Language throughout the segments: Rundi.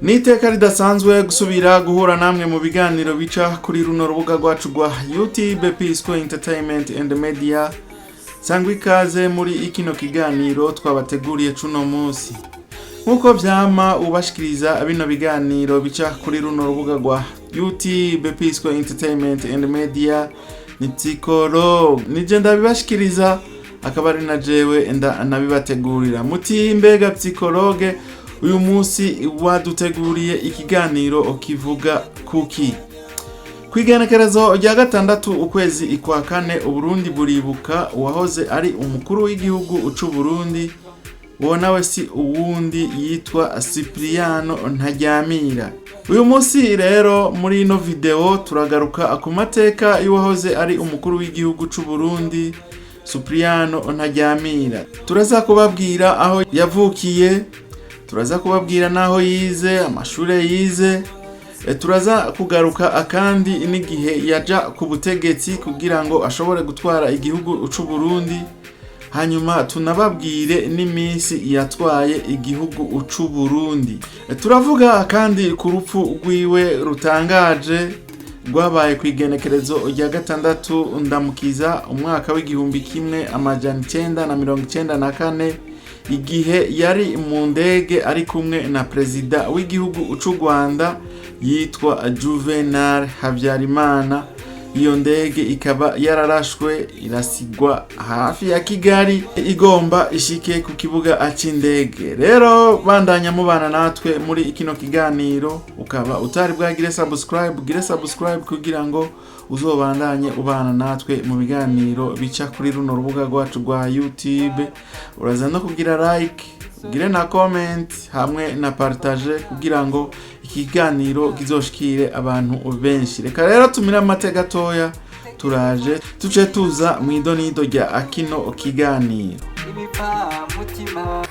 Ni iteka ridasanzwe gusubira guhura namwe mu biganiro bica kuri runo rubuga rwacu rwa YouTube, Pisco Entertainment and Media. Sangwa ikaze muri ikino kiganiro twabateguriye cuno munsi. Nk'uko vyama, ubashikiriza bino biganiro bica kuri runo rubuga rwa YouTube, Pisco Entertainment and Media, ni Psychologue. Nije ndabibashikiriza, akaba ari na jewe nabibategurira. Muti: "Mbega Psychologue, uyu munsi waduteguriye ikiganiro kivuga kuki?" Kw'igenekerezo rya 6 ukwezi kwa 4, Uburundi buribuka uwahoze ari umukuru w'igihugu c'u Burundi. Uwo nawe si uwundi, yitwa Cipriano Ntaryamira. Uyu munsi rero muri ino video turagaruka ku mateka y'uwahoze ari umukuru w'igihugu c'u Burundi, Cipriano Ntaryamira. Turaza kubabwira aho yavukiye, turaza kubabwira n'aho yize, amashure yize. Turaza kugaruka akandi n'igihe yaja ku butegetsi kugira ngo ashobore gutwara igihugu c'u Burundi, hanyuma tunababwire n'iminsi yatwaye igihugu c'u Burundi. Turavuga kandi ku rupfu rwiwe rutangaje rwabaye ku igenekerezo rya 6 Ndamukiza umwaka w'1994, igihe yari mu ndege ari kumwe na perezida w'igihugu c'u Rwanda yitwa Juvenal Habyarimana. Iyo ndege ikaba yararashwe irasigwa hafi ya Kigali, igomba ishike ku kibuga c'indege. Rero bandanya mubana natwe muri kino kiganiro. Ukaba utari bwagire subscribe, ugire subscribe kugira ngo uzobandanye ubana natwe mu biganiro bica kuri runo rubuga rwacu rwa YouTube. Uraza no kugira like, ugire na comment hamwe na partage kugira ngo ikiganiro kizoshikire abantu benshi. Reka rero tumire amate gatoya, turaje tuce tuza mu idonido rya akino kiganiro. Ibipfamutima.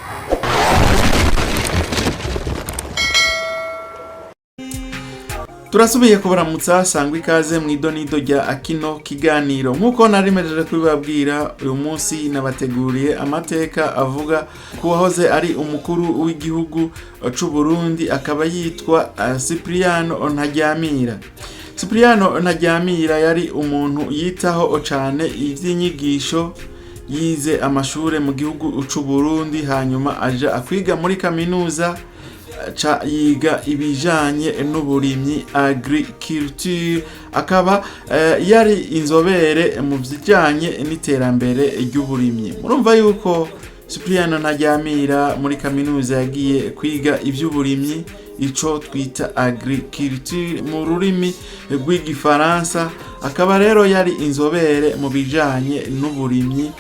Turasubiye kubaramutsa, sangwa ikaze mu idonido rya akino kiganiro. Nk'uko nari mejeje kubibabwira, uyu munsi nabateguriye amateka avuga ku wahoze ari umukuru w'igihugu c'u Burundi, akaba yitwa Cipriano Ntaryamira. Cipriano Ntaryamira yari umuntu yitaho cane ivy'inyigisho. Yize amashure mu gihugu c'u Burundi, hanyuma aja kwiga muri kaminuza, ca yiga ibijanye n'uburimyi, agriculture, akaba yari inzobere mu bijanye n'iterambere ry'uburimyi. Murumva yuko Cipriano Ntaryamira muri kaminuza yagiye kwiga ivy'uburimyi, ico twita agriculture mu rurimi rw'igifaransa, akaba rero yari inzobere mu bijanye n'uburimyi,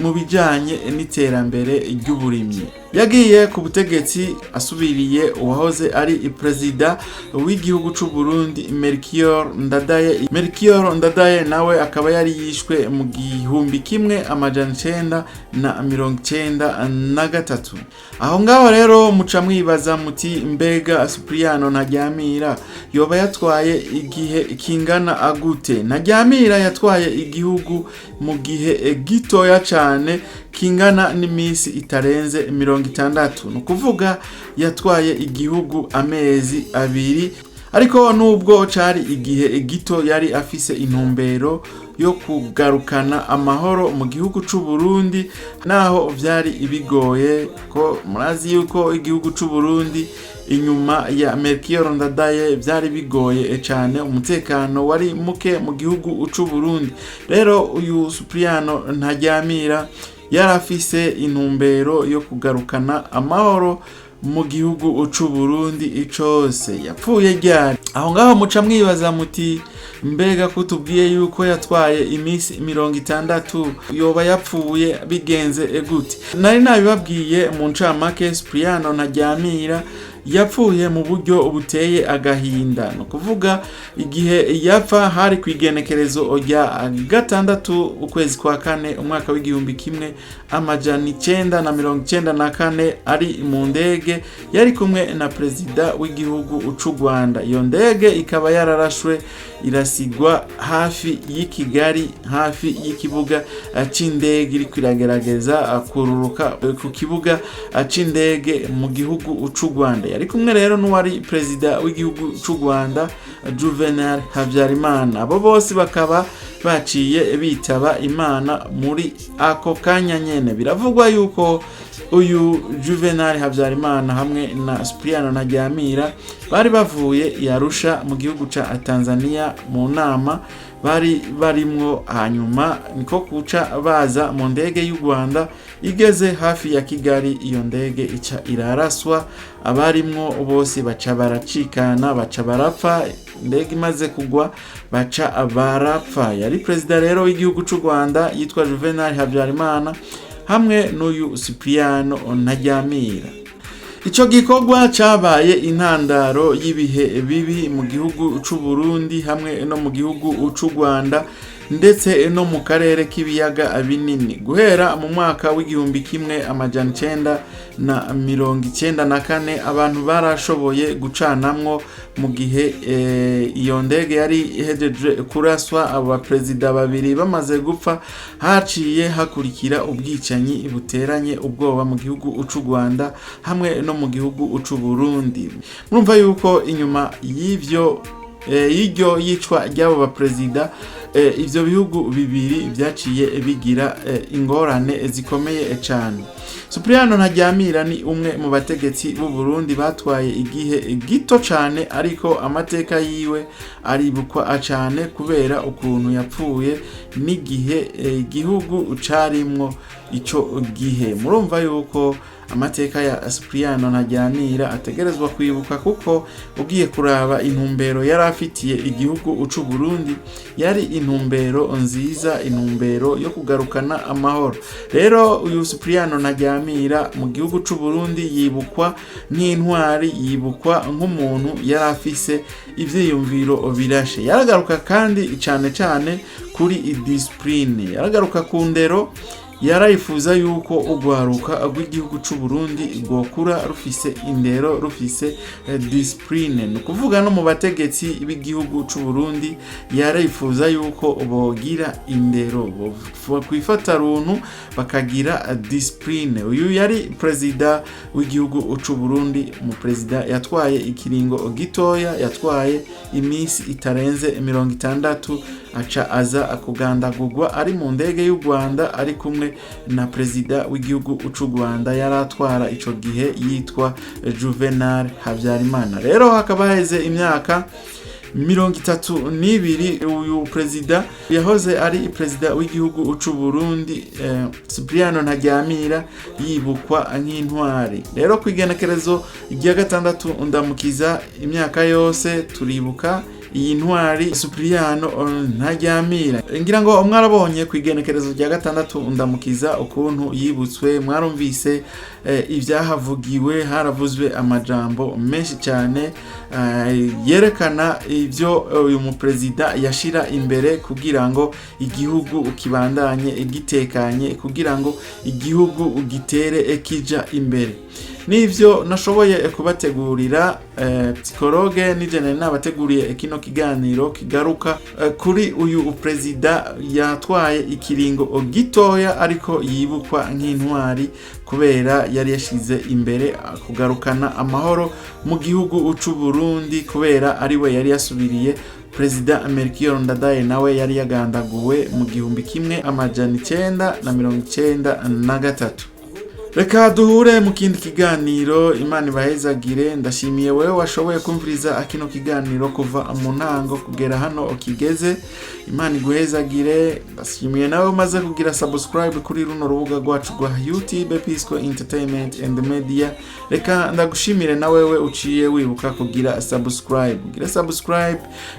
mu bijanye n'iterambere ry'uburimyi. Yagiye ku butegetsi asubiriye uwahoze ari perezida w'igihugu c'u Burundi, Melchior Ndadaye. Melchior Ndadaye nawe akaba yari yishwe mu 1993. Aho ngaho rero muca mwibaza muti: "Mbega Cipriano Ntaryamira yoba yatwaye igihe kingana agute?" Ntaryamira yatwaye igihugu mu gihe gitoya cane kingana n'iminsi itarenze 60, ni ukuvuga yatwaye igihugu amezi 2. Ariko nubwo cari igihe gito, yari afise intumbero yo kugarukana amahoro mu gihugu c'u Burundi, naho vyari bigoye, ko murazi yuko igihugu c'u Burundi inyuma ya Melchior Ndadaye vyari bigoye cane, umutekano wari muke mu gihugu c'u Burundi. Rero uyu Cipriano Ntaryamira yari afise intumbero yo kugarukana amahoro mu gihugu c'u Burundi cose. Yapfuye ryari? Aho ngaho muca mwibaza muti: "Mbega ko tubwiye yuko yatwaye iminsi 60, yoba yapfuye bigenze gute?" Nari nabibabwiye mu ncamake. Cipriano Ntaryamira yapfuye mu buryo buteye agahinda. Ni ukuvuga igihe yapfa hari ku igenekerezo rya 6 ukwezi kwa 4 umwaka w'1994, ari mu ndege yari kumwe na perezida w'igihugu c'u Rwanda. Iyo ndege ikaba yararashwe irasigwa hafi y'i Kigali, hafi y'ikibuga c'indege, iriko iragerageza kururuka ku kibuga c'indege mu gihugu c'u Rwanda. Yari kumwe rero n'uwari perezida w'igihugu c'u Rwanda, Juvenal Habyarimana. Abo bose bakaba baciye bitaba Imana muri ako kanya nyene. Biravugwa yuko uyu Juvenal Habyarimana hamwe na Cyprien Ntaryamira bari bavuye i Arusha mu gihugu ca Tanzania mu nama bari barimwo, hanyuma niko kuca baza mu ndege y'u Rwanda. Igeze hafi ya Kigali, iyo ndege ica iraraswa, abarimwo bose baca baracikana, baca barapfa. Indege imaze kugwa baca barapfa. Yari perezida rero w'igihugu c'u Rwanda yitwa Juvenal Habyarimana hamwe n'uyu Cyprien Ntaryamira. Ico gikorwa cabaye intandaro y'ibihe bibi mu gihugu c'u Burundi hamwe no mu gihugu c'u Rwanda, ndetse no mu karere k'ibiyaga binini. Guhera mu mwaka w'1994, abantu barashoboye gucanamwo mu gihe iyo ndege yari ihejeje kuraswa, abo baperezida babiri bamaze gupfa, haciye hakurikira ubwicanyi buteranye ubwoba mu gihugu c'u Rwanda hamwe no mu gihugu c'u Burundi. Murumva yuko inyuma y'ivyo y'iryo yicwa ry'abo baperezida, ivyo bihugu bibiri vyaciye bigira ingorane zikomeye cane. Cyprien Ntaryamira ni umwe mu bategetsi b'u Burundi batwaye igihe gito cane, ariko amateka yiwe aribukwa cane kubera ukuntu yapfuye n'igihe igihugu carimwo ico gihe. Murumva yuko amateka ya Cyprien Ntaryamira ategerezwa kwibuka, kuko ugiye kuraba intumbero yari afitiye igihugu c'u Burundi, yari intumbero nziza, intumbero yo kugarukana amahoro. Rero uyu Cyprien Ntaryamira mu gihugu c'u Burundi yibukwa nk'intwari, yibukwa nk'umuntu yari afise ivyiyumviro birashe. Yaragaruka kandi cane cane kuri discipline, yaragaruka ku ndero. Yarayifuza yuko urwaruka rw'igihugu c'u Burundi rwokura rufise indero, rufise discipline. Ni ukuvuga no mu bategetsi b'igihugu c'u Burundi yarayifuza yuko bogira indero, kwifata runtu, bakagira discipline. Uyu yari perezida w'igihugu c'u Burundi, mu perezida yatwaye ikiringo gitoya, yatwaye iminsi itarenze 60, aca aza kugandagurwa ari mu ndege y'u Rwanda, ari kumwe na perezida w'igihugu c'u Rwanda yari atwara ico gihe yitwa Juvenal Habyarimana. Rero hakaba haheze imyaka 32 uyu perezida yahoze ari perezida w'igihugu c'u Burundi, Cyprien Ntaryamira, yibukwa nk'intwari. Rero ku igenekerezo rya 6 Ndamukiza imyaka yose turibuka iyi ntwari Cyprien Ntaryamira. Ngira ngo mwarabonye ku igenekerezo rya 6 Ndamukiza ukuntu yibutswe, mwarumvise ibyahavugiwe, haravuzwe amajambo menshi cyane yerekana ibyo uyu muperezida yashira imbere kugira ngo igihugu kibandanye gitekanye, kugira ngo igihugu gitere kija imbere. Nivyo nashoboye kubategurira. Psychologue nije nari nabateguriye kino kiganiro kigaruka kuri uyu perezida yatwaye ikiringo gitoya, ariko yibukwa nk'intwari kubera yari yashize imbere kugarukana amahoro mu gihugu c'u Burundi, kubera ariwe yari yasubiriye perezida Melchior Ndadaye, nawe yari yagandaguwe mu 1993. Reka duhure mu kindi kiganiro, Imana ibahezagire. Ndashimiye wewe washoboye kumviriza kino kiganiro kuva mu ntango kugera hano kigeze, Imana iguhezagire. Ndashimiye nawe umaze kugira subscribe kuri runo rubuga rwacu rwa YouTube, Pisco Entertainment and Media. Reka ndagushimire na wewe uciye wibuka kugira subscribe. Ugire subscribe,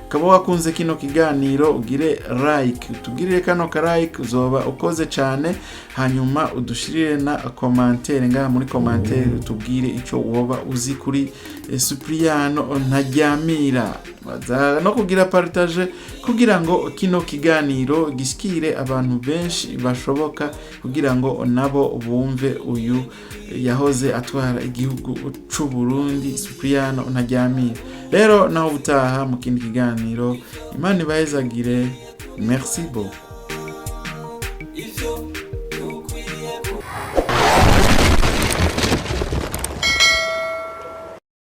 kaba wakunze kino kiganiro, ugire like, utugirire kano ka like, uzoba ukoze cyane. Hanyuma udushirire na commentaire ngaha muri commentaire, utubwire icyo woba uzi kuri Cyprien Ntaryamira. Baza no kugira partage kugira ngo kino kiganiro gishikire abantu benshi bashoboka, kugira ngo nabo bumve uyu yahoze atwara igihugu c'u Burundi, Cyprien Ntaryamira. Rero naho ubutaha mu kindi kiganiro, Imana ibahezagire. Merci beaucoup.